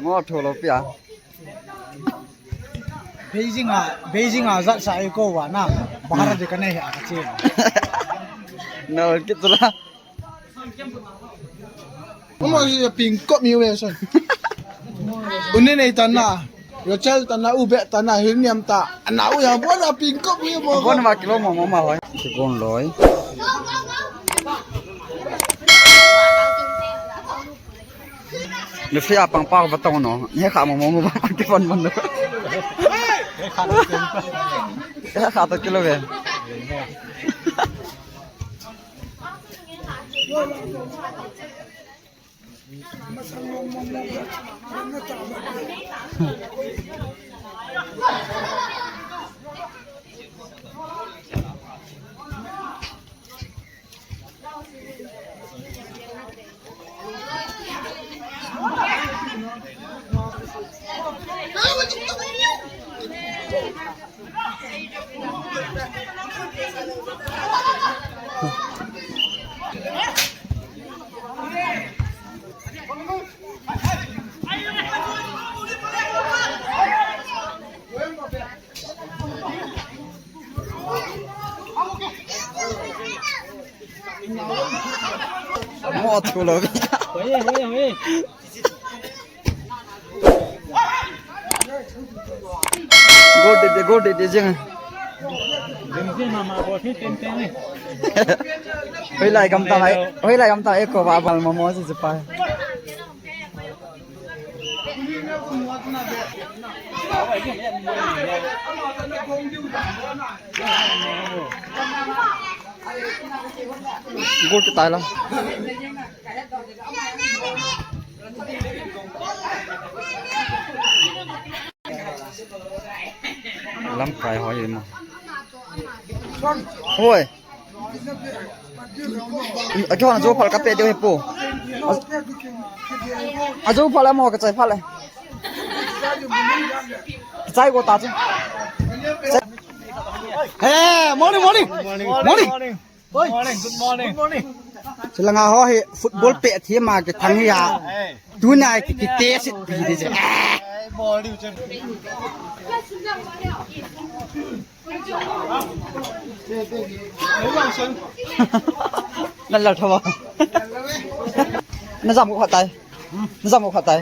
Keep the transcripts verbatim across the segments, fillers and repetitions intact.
Ngo tho lo pia. Beijing a, Beijing a jat sa i ko wa na. Bahar de ka nei a ka chi. No, kitula. Omo si ping kop mi we son. Une nei tan na. Yo chal tan na, u be tan na, hin niam ta. Ana u ya bo na ping kop mi bo. Bon ma kilo mo mo ma hoi. Ki bon loi. Ni fia pang pau va tong no. Ni kha mo mo mo ba ki bon bon no. Ni kha to kilo ve. Mo thu lo. Hoye, hoye, hoye. Gol de de, gol de de jeng. Jeng jeng mama gol hi ten ten ni. Hoilai gam ta mai, hoilai gam ta eko ba bal mamo si pa. Gol kitai la. Lamkai hoi ma. Hoi. Akihon ajo phal kape diu hepu. Ajo phal amo kachai phal e. Chai go ta chu. Hey, morning, morning. Morning. Morning. Good morning. Good morning. Chulanga ho hi football pe thi ma ke thang hi ha. Tuna ki, ki te sit pi de je. Hey, ball diu chen. Na lal thawa. Na jam ko khatai. Na jam ko khatai.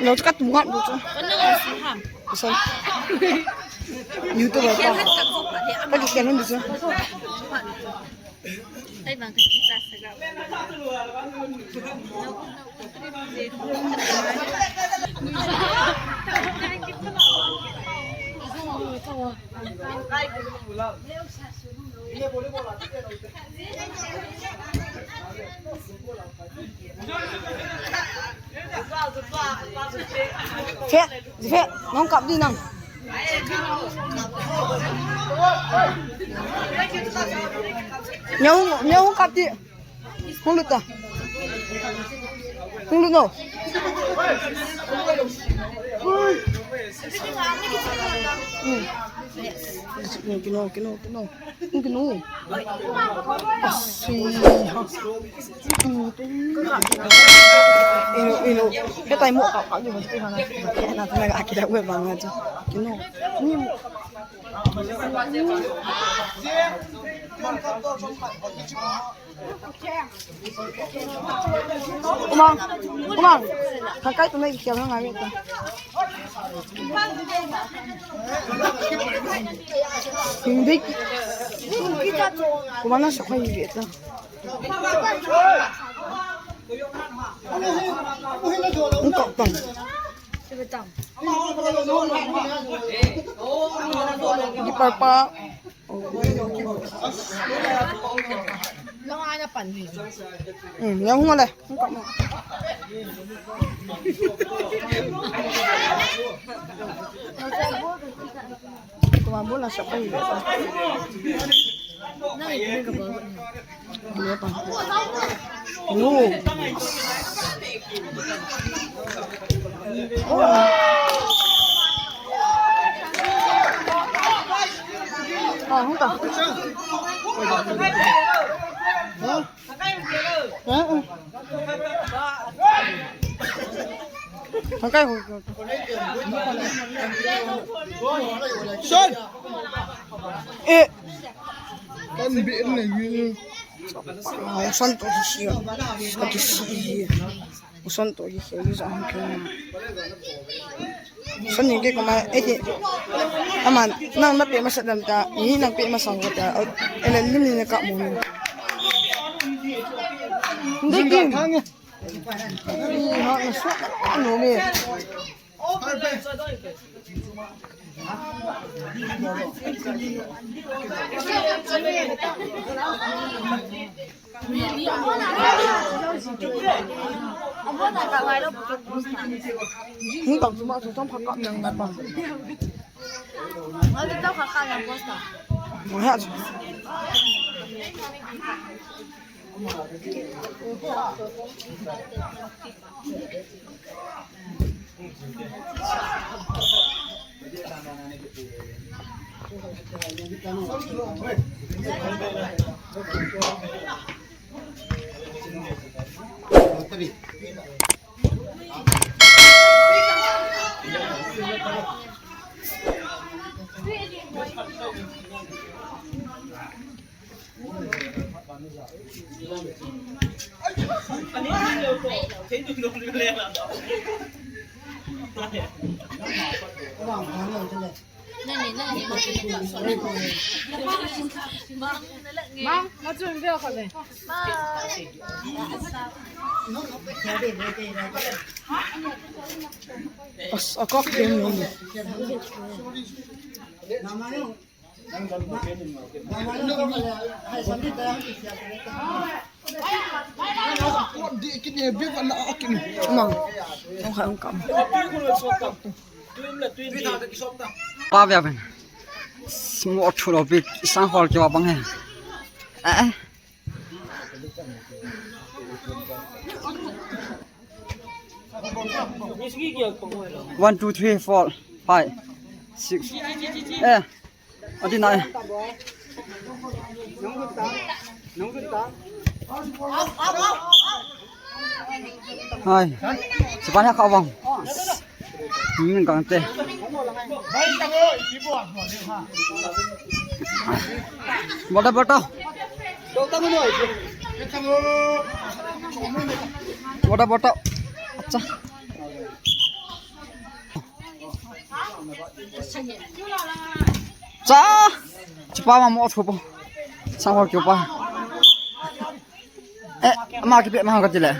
Lo chu ka tu ngat bu chu. Ka nang si ham. Ka son. YouTube pa. Ka ki ken hun bu chu. Ai bang ka ki sa sa ga. Fe, fe, nong kap di nang. Nyau, nyau kap di. Hung lut ta. Hung lut no. Hmm. Kino, kino, kino. Hung kino. Asi, ha. Ino, ino. Hetai mo ka, ka, ino, ino, na, na, na, akira, we, bang, na, kino. Ni mo. Umang, umang. Kakai tu nai kiam ngai ta. Hindi. Kumana sa koi ta. Ungkap tang. Di papa. Hmm, yang hung le. Hung ka mo. Tua bola sa pa hi. Hello. Oh. Ah, hung ka. Huh? Ah, ah. Hung ka, hung ka. Son. Eh. Kan bi in na yu. Ah, son to si. Ka ti si. Usan to hi khel hi ja hung kena. Usan ni ke kama, eh, ama, nang na pe masa dan ta, ni nang pe masa ko ta, ele lim ni na ka mo ni. Hindi din. Ni ha na so, ano ni. Ni tau cuma tu tong phakap nang napa. Ni tau phakap nang posta. Ni ha. As akak din yun. Mang. Ang kang kam. Pa bia ben. Mo chu lo pi sang hol ke wa bang he. Eh. One, two, three, four, five, six. Eh. Ati nai. Hai. Sepan ya kawang. Hmm, kang te. Bota, bota. Bota, bota. Acha. Cha. Chipa ma mo thopo. Sang hol kyo pa. Eh, ama kipe ma ka tile.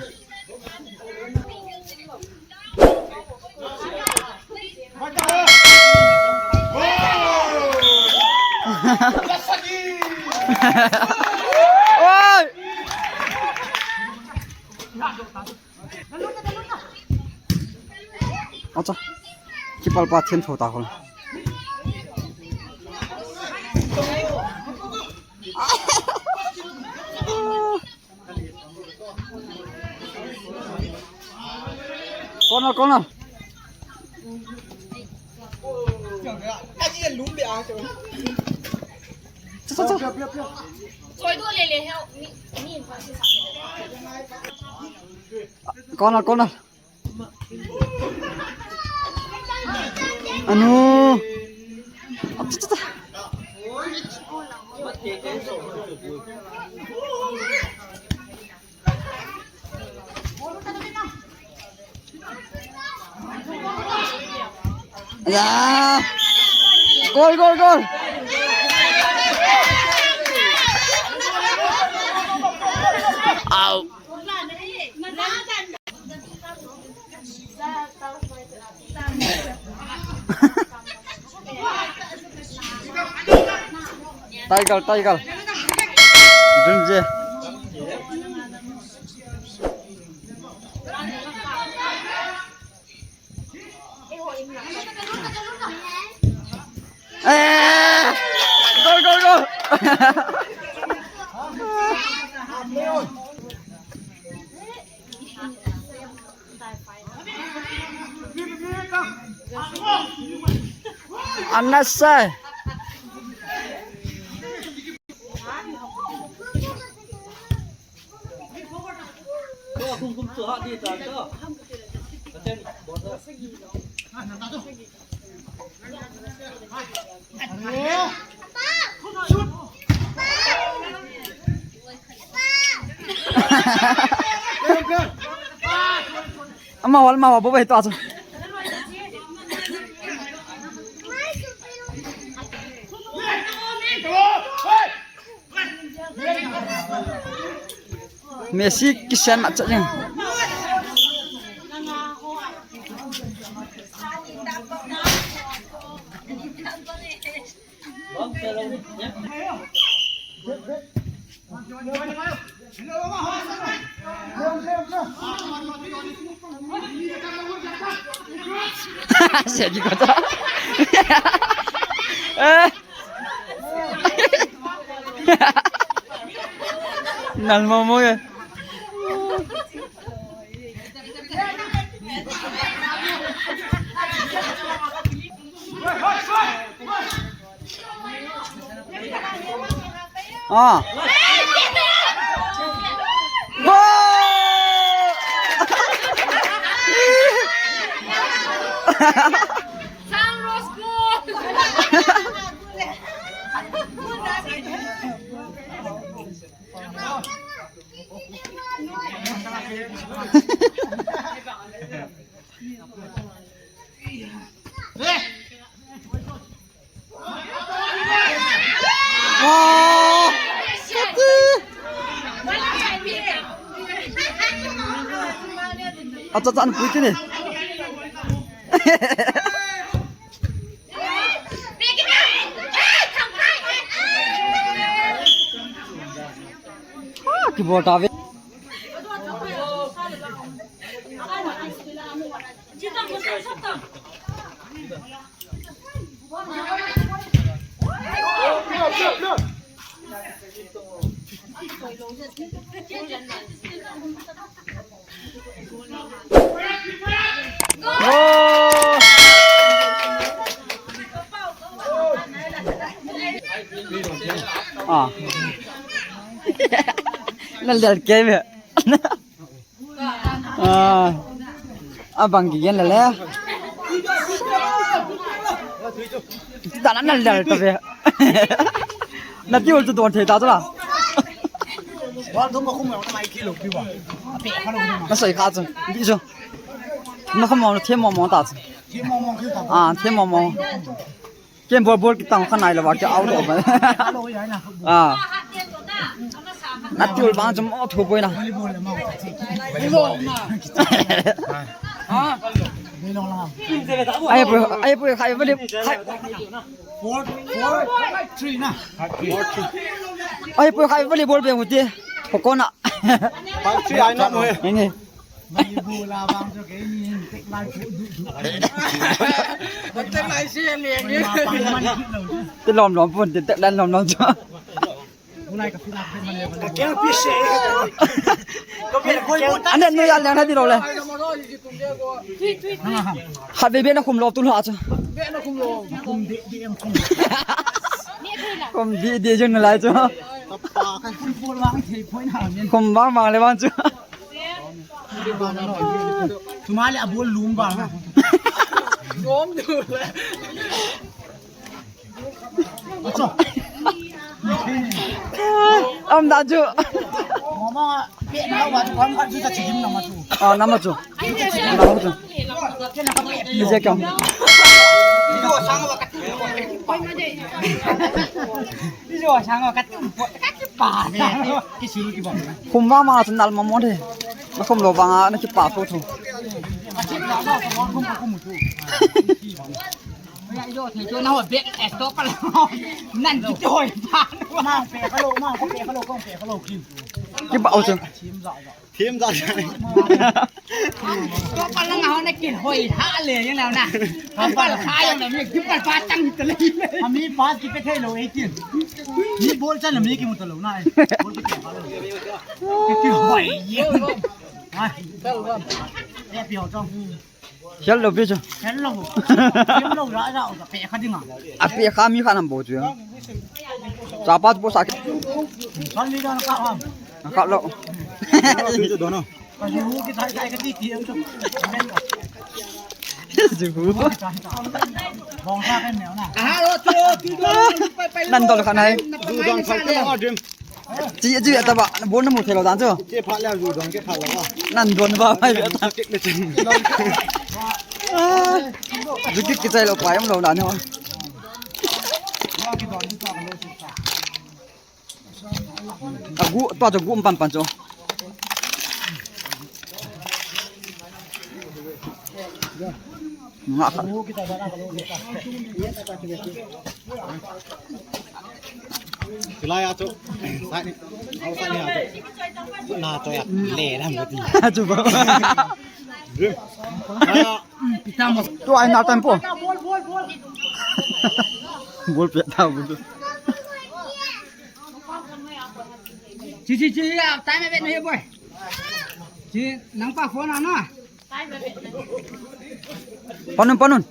Oi. Acha. Kipal pa then tho ta hol. Corner, corner. Cha, cha, cha. Corner, corner. Anu. Ya. Gol, gol, gol. Au. Tiger, Tiger. Dun je. Eh! Go, go, go! Anasa. Ama wal ma wa bo bai to aso. Messi kisen ma chajing. Segi kota. Eh. Nal momo ya. Ah. Goal! Sang Rose goal! Acha chan pui tini. Ah, kibol tave. Ah. Nal dal ke me. Ah. Abang kigen lele. Tana nal dal ta ve. Na ti ul tu don thei ta tu la. Nasei kha chu. Bi chu. Na kham mo the mo mo ta chu. Ah, the mo mo. Ken bol bol kitang kha nai lo ba ke out of. Ah. Na ti ul bang chu mo thu poi na. Ai poi, ai poi khai vale. Four, four, three na. Ai poi khai vale bol be huti. Ko kona. Five three ai na mo he. Ni ni. Mai bu la bang chu ke ni tek lai pu du du. Tek lai se le ni. Ma pang man ki lo. Te lom lom pun te tek lai lom lom chu. Ka kya pi se. Ane nu ya le na di lo le. Khat ve be na khum lo tu lo a chu. Khum di di jun lai chu. Khum bang bang le bang chu. Tumale abol lum bang. Lum du le. Acha. Am da chu. Mama, pe na wa tu kam ka chu ta chim na ma chu. Ah, na ma chu. Na ma chu. Ni je kam. Ni jo sang wa ka tu po ka ki pa ne. Ki si ki ba. Khum ma ma chu nal ma mo de. Na khum lo bang a na ki pa tho tho. Oi, ai jo, thei chu na ho bet, eh, stop pa lo. Nan ki hoi pa. Mang pe ka lo, mang ko pe ka lo, kong pe ka lo kin. Kipa o chu. Thim ja ja. Ko pa lang ho na kin hoi ha le yang na. Ko pa kha yang na mi kipa pa tang ta le. Ami pa kipe thei lo eighteen. Mi bol chan mi kimu ta lo na. Bol kipe pa lo. Ki hoi ye. Ha. Ya pi ho chong. Khel lo pi chu. Khel lo. Khel lo ra ra ka pe kha dinga. A pe kha mi kha nam bo chu. Cha pa chu bo sa. San ni da ka ham. Ka lo. Pi chu do no. Ka ju ki thai thai ka ti ti chu. Ju. Bong sa ka neo na. Aha, lo tu tu do. Nan dol kha nai. Ju dong kha ka dim. Chi, chi, ta ba, bon na mu thei lo dan chu. Che pha le ju dong ke pha lo. Nan don ba mai be ta. Kik le chen. Ah, ju kik ki chai lo pa yam lo dan ho. Agu, tua chu gu um pan pan chu. Nga kha. Tulai a chu. Sai ni. Au sai ni a chu. Na to ya. Le ram ko ti. Chu ba. Rim. Aya. Tu ai na tan po. Bol pe ta bu. Chi, chi, chi, ya, time a bet no he boy. Chi, nang pa phone ana. Panun, panun.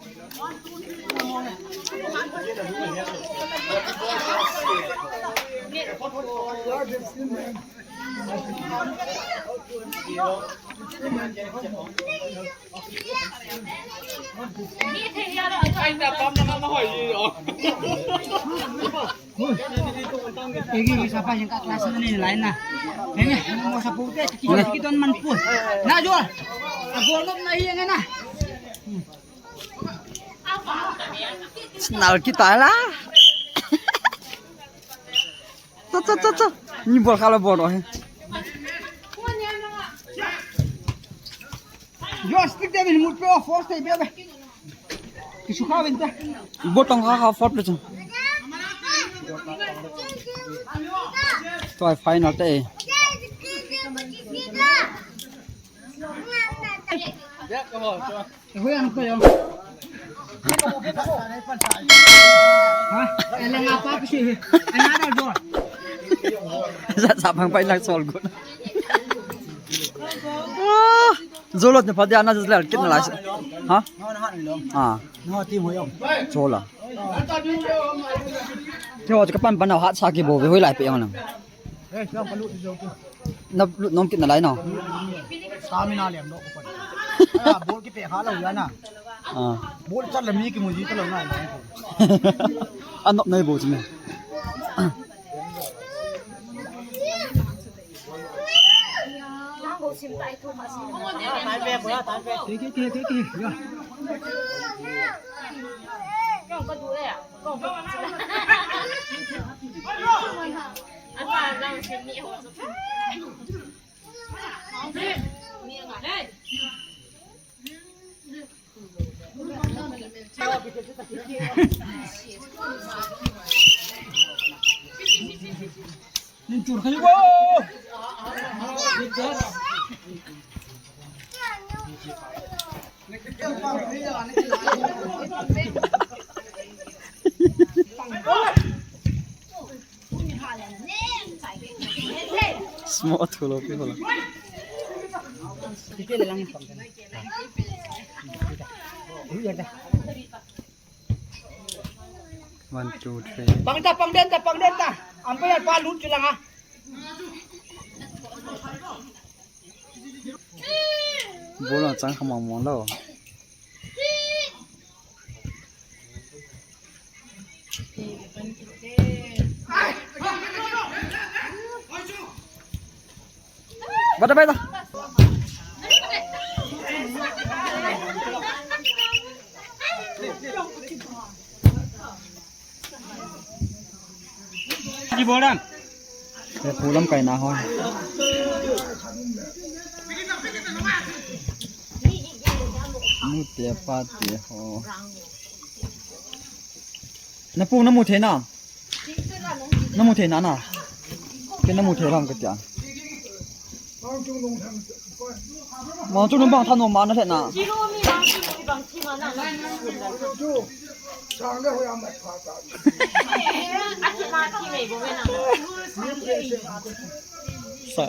Egi, egi, sapa yang ka class ni lain na. Ini, mo sa pute, kita, kita man pun. Na, jual. Agolop na iya nga na. Snal kita la. Cha, cha, cha, cha. Ni bol khala bol ro he. Yo, stick de min mut pe o force te be be. Kisu kha ben ta. Botong kha kha force pe chun. Tua final te. Hoi an ko yo. Ha? Ele nga pa kisi. Another door. Sa, sa bang pa ilang sol ko. Ah, Zolot ni phadia na Zolot kit na lai. Ha? Ah. Zola. Kyo ka pan pan hat sa ki bo ve hoi lai pe yang lang. Eh, siang palu ti jo tu. Na lut nom kit na lai no. Stamina lem do ko pan. Ah, bol ki pe ha lo ya na. Ah. Bol chat la mi ki mu ji ta lo na. Anop nai bo chi me. Small thulo pi hola. One, two, three. Pang ta, pang den ta, pang den ta. Umpire pa lut chu langa. Bol a chang kha mong mong lo. Bata, bata. Ji bolan. Te pulam kai na ho. Nu te pa te ho. Na pu na mu thei na. Na mu thei na na. Ke na mu thei lam ka tia. Mangchu nung bang tha nom ma na lheh na. Sa.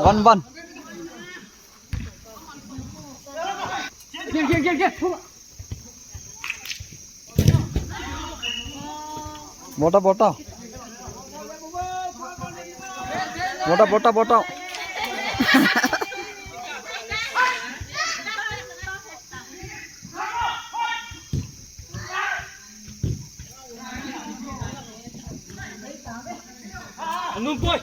One, one. Bota, bota. Bota, bota, bota. Anum poi.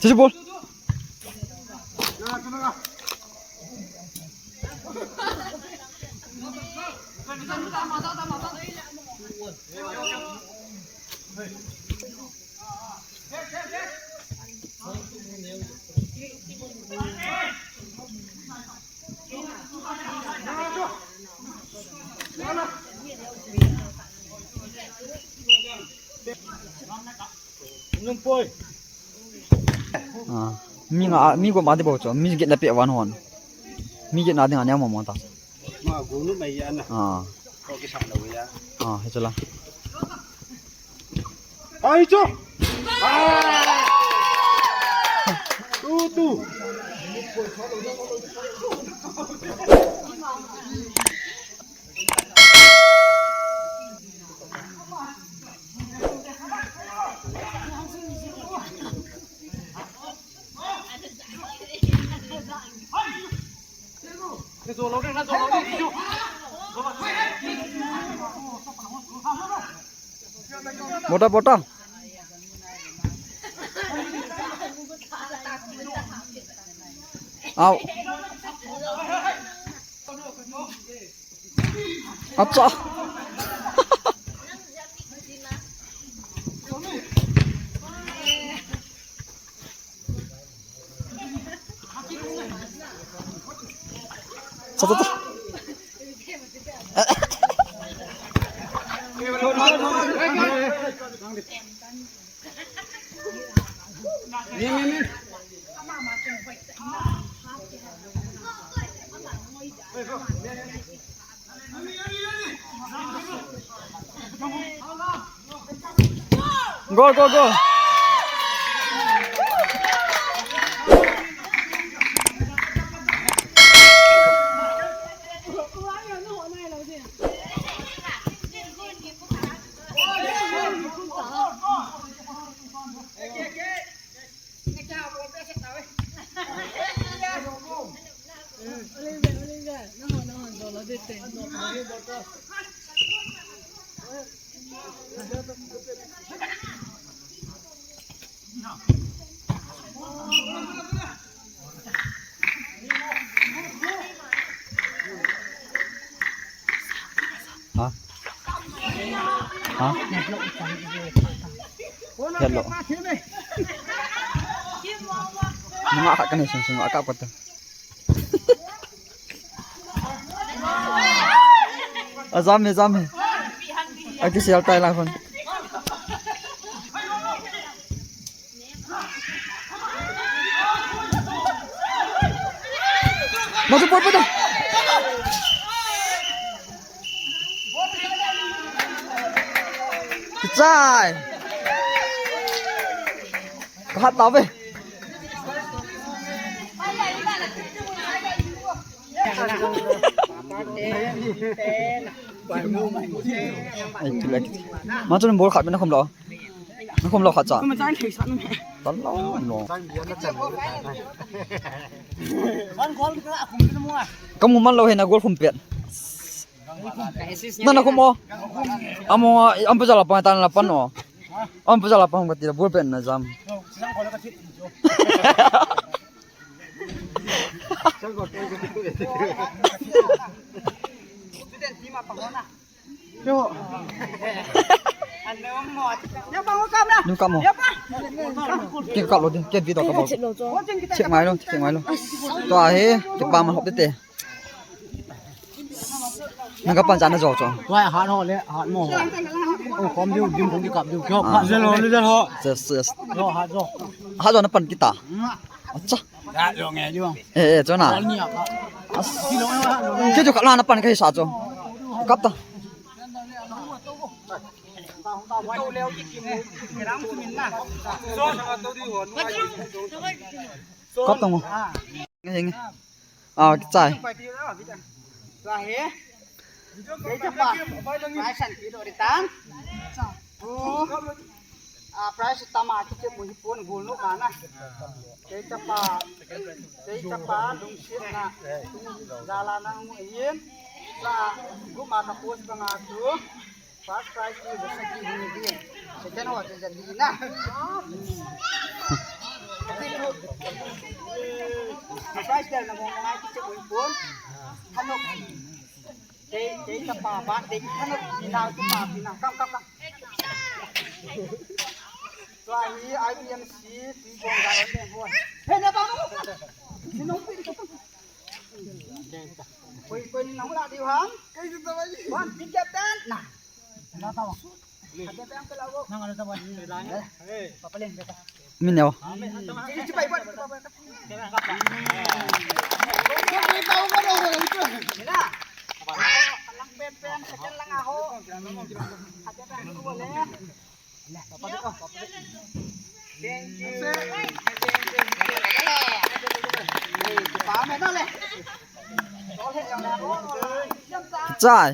Sisi bol. Num poi. Ah, mi nga, mi ko ma de bo cho, mi get na pe wan hon. Mi get na de nga ne mo mo ta. Ma go nu mai ya na. Ah. Ko ki sa lo ya. Ah, he chala. Ai cho. Ah! Tu tu. Bota, bota. Au. Acha. Cha, cha, cha. Go, go, go. Ha? Ha? Hello. Nunga khat kanei sung sung a kap kata. A jam e, jam e. A kisel tai la khun. Masuk pot pot. Kichai. Kahat tau ve. Ai, tu le. Ma chun bol khat na khum lo. Na khum lo khat cha. Tan lo lo. Kamu man lo he na gol khum pet. Na na khum o. Amo, am pa jala pa tan la pan o. Am pa jala pa hung ka ti la bol pet na jam. Yo. Nung kap mo. Ke kap lo din, ke video kap lo. Check mai lo, check mai lo. Tua hi, kipa man hop tete. Nang ka pan chan na jo cho. Tua hat ho le, hat mo ho. O, khom diu, dim khom diu kap diu. Kyo, hat jelo, le jelo. Yes, yes. Yo, hat jo. Hat jo na pan kita. Acha. Hat jo nge diu. Eh, eh, cho na. Ni apa? As. Ke jo kap na na pan kai sa cho. Kap ta. Kap ta mo. Nge, nge. Ah, kichai. Tua hi. Kei chapa. Prize an pi do ri tan. Tu. Ah, prize tama kiche mu hi pon gol no kana. Kei chapa. Kei chapa lungset na. Jala na mu hin. Sa guma ka post banga tu. First prize ni bosaki ni din. Second ho je jali na. Prize dal na mo ngai kiche ko ipon. Hano. Tei, tei ka pa ba, tei hano. Ina tu pa, ina. Kam, kam, kam. Tua hi I B M C, pi bong ga on den ho. He na ba mo. Ni nong pi ko. Koi, koi ni nong la diu ham. Koi tu tawai. Wan, pi captain. Na. Na tawai. Captain ang pelago. Nang ano tawai. Papa Len, beta. Min neo. Ci, ci, pai, pai, pai, pai. Mila. Lang pen pen, second lang ako. Captain ang ko le. Kichai.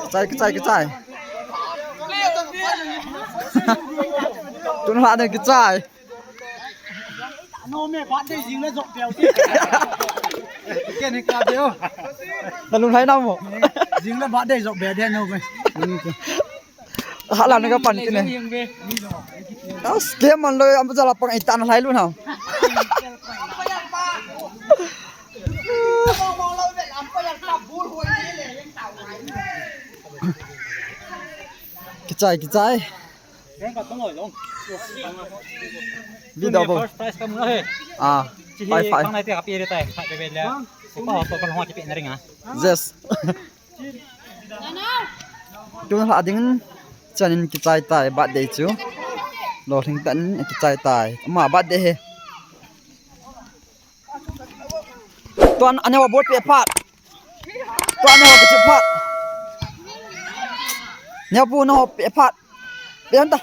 Kichai, kichai, kichai. Tun la ne kichai. No me, birthday jing le jop deu. Ken hi ka deu. Na lung hai na mo. Jing le birthday jop be de no me. Ha la ne ka pan kine. As ke man lo am jala pang ita na lai lu na. Kichai, kichai. Video bo. First prize kamu na he. Ah, five, five. Kang nai te kapi re tai, khat pe le. Ko pa ho to kan ho ti pe na ring a. Yes. Tu la ding chanin kichai tai birthday chu. Lo thing tan kichai tai. Ma birthday he. Tuan ane wa bol pe phat. Tuan ane wa pe phat. Nia pu no pe phat. Pe ta.